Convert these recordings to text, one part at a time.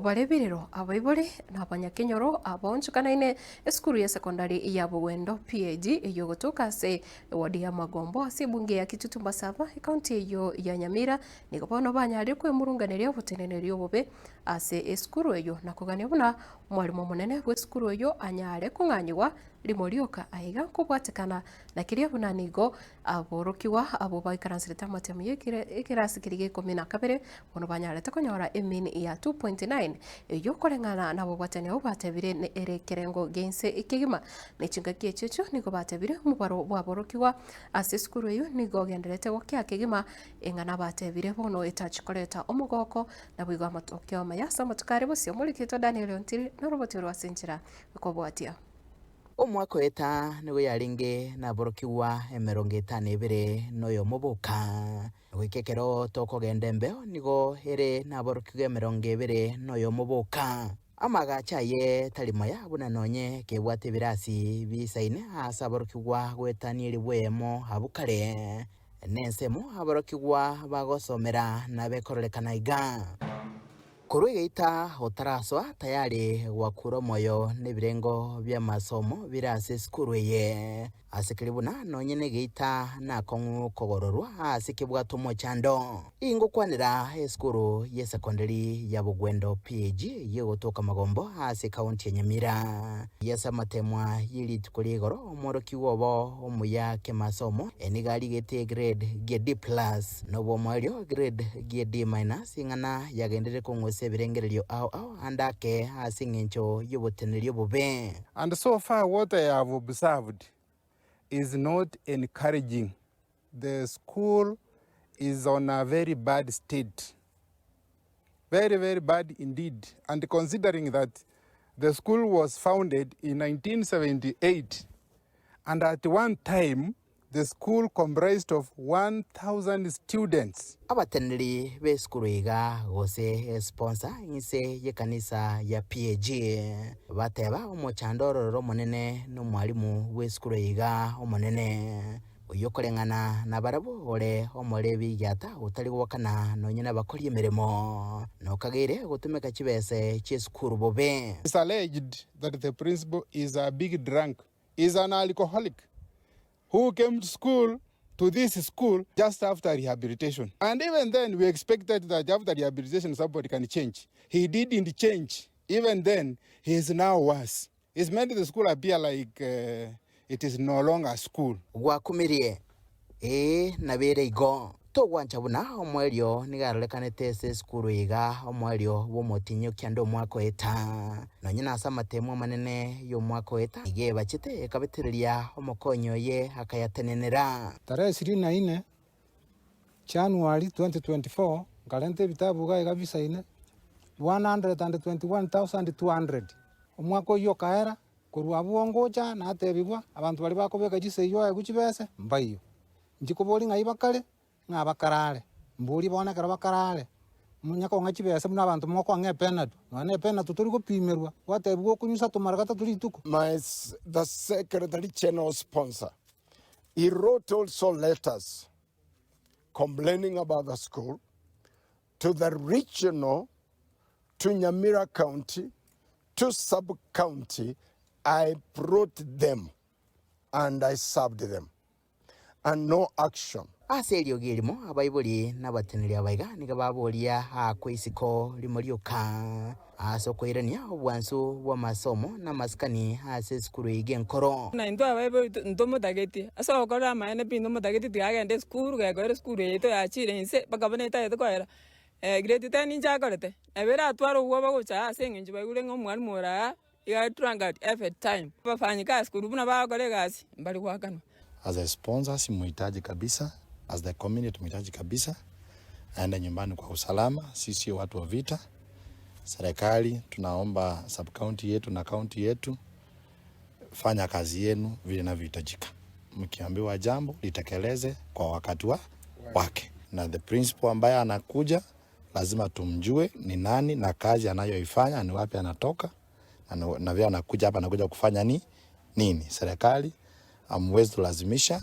bare ebirero, abaibori na abanyakenyoro abaonchokanaine esukuru ya sekondari ya Bogwendo PAG eyio egotoka ase ewodi ya Magombo ase ebunge ya Kitutu Masaba ekaunti eyio ya Nyamira nigo bono banyarire kwemurunganeria oboteneneri obobe ase esukuru eyio na kogania buna omwalimu omonene bw'esukuru eyio anyare kong'anyigwa rimo rioka aiga nkobwatekana na keria buna nigo Aborokigwa abwo baikaranserete amatemu y'ekerasi keria gia ikomi na kabere bono banyarete konyora emean ya 2.9, eyio koreng'ana nabobwatani abwo batebire ere ekerengo gia inse kegima. Ne chingaki echio echio nigo batebire omobaro bw'aborokigwa ase esukuru eyio nigo ogendererete gokea kegima, eng'ana batebire bono etachi koreta omogoko naboigo amatokeo amaya ase amatuko are bosio. Omorikitwa Daniel Ontiri noroboti orwo ase enchera ekobwatia. Omwaka oeta nigo yarenge naborokigwa emerongo etano ebere noyomo boka. Goika ekero tokogenda embeo nigo ere naborokigwa emerongo ebere noyomo boka. Amagacho aye tari maya buna nonye kebwate ebirasi biisaine aase aborokigwa goetania elifu eyemo abwo kare. Nensemo aborokigwa bagosomera nabekororekana iga. Korwa egeita otarasoa tayari gwakura omoyo nebirengo bi'amasomo bire ase esukuru eye. Ase keria buna nonye negeita nakong'u kogororwa ase kebwate omochando. Ingokwanera esukuru y'esekondari ya Bogwendo PAG y'egotoka Magombo ase ekaunti ya Nyamira. Ase amatemwa ye rituko ria igoro omworokigwa obo omuya kemasomo nigo arigete egrade gie D plus nobwomoerio grade gie D minus. Ring'ana yagenderire kong'usa ebirengererio ao ao ande ake ase engencho y'oboteneneri obobe. And so far what I have observed is not encouraging, the school is on a very bad state, very very bad indeed and considering that the school was founded in 1978 and at one time The school comprised of 1,000 students. Abateneneri b'esukuru iga gose esponsor inse y'ekanisa ya PAG bateba omochando orororo omonene nomwalimu bw'esukuru iga omonene oyio koreng'ana nabarabwo ore omorebi egiata otari gokana nonye nabakori emeremo nokageire gotumeka chibese chi'esukuru bobe. It's alleged that the principal is a big drunk is an alcoholic who came to school to this school just after rehabilitation. And even then, we expected that after rehabilitation, somebody can change. He didn't change. Even then, he is now worse. He's made the school appear like uh, it is no longer a school. Gwakumirie, Ee, nabeire igo. Togwancha buna omoerio nigo arorekanete ase esukuru iga, omoerio bw'omotienyi o kianda omwaka oeta. Nonye nase amatemo amanene y'omwaka oeta, nigo ebachete ekabetereria omokonyi oye akayatenenera. Tarehe ishirini na ine January 2024, nkarenta ebitabu iga iga bisaine 121,200. Omwaka oyio okaera, Korwa abwo ngocha natebigwa, abanto baria bakobeka chisegi oegwe chibese, mbaiyo. Inche koboria ng'ai bakare, ng'a bakarare. Mborie bono ekero bakarare, monya kong'a chibese buna abanto mokoang'a epenatu, nonya na epenatu tori gopimerwa, gwatebigwa okonyusa tomara gatato rituko. My the secretary general sponsor he wrote also letters complaining about the school to the regional to Nyamira county to sub county I brought them and I served them and no action. Ase eriogi erimo abaibori na abateneneri abaiga nigo baboria aakwe isiko rimo rioka ase okoirania obwansu bw'amasomo na amasikani ase esukuru eyio enkoro. Buna intwe abaibori ntomotageti, ase ogokorera amaene pi ntomotageti tiga agende esukuru, gekoera esukuru eye yaito yachire inse mpaka bono etagete koera. Grade ten inche akorete, nabo eratware obwoba gocha aa ase eng'encho baigure ng'a omwalimu ore aa iga are drunkard every time. Abafanyikazi korwa buna bagokora egasi mbari goakanwa. As a sponsor simuhitaji kabisa, as the community tumuhitaji kabisa, aende nyumbani kwa usalama, sisi sio watu wa vita. Serikali tunaomba sub county yetu na county yetu, fanya kazi yenu vile inavyohitajika. Mkiambiwa jambo litekeleze kwa wakati wa wake, na the principal ambaye anakuja lazima tumjue ni nani na kazi anayoifanya ni wapi anatoka na, na vile anakuja hapa anakuja kufanya ni nini. Serikali hamwezi tulazimisha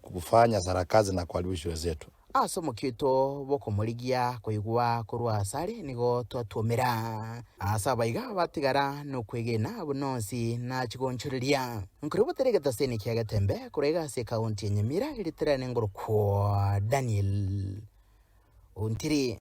kufanya sarakazi na kuharibu shule zetu. Ase omokia oito bw'okomorigia koigwa korwa asare nigo twatwomera. Ase abaiga batigara nokwegena buna onsi nachigonchoreria. Nkorwa botere egetaseni kia Getembe korwa iga ase ekaunti ya Nyamira, ritere nengorokwo Daniel Ontiri.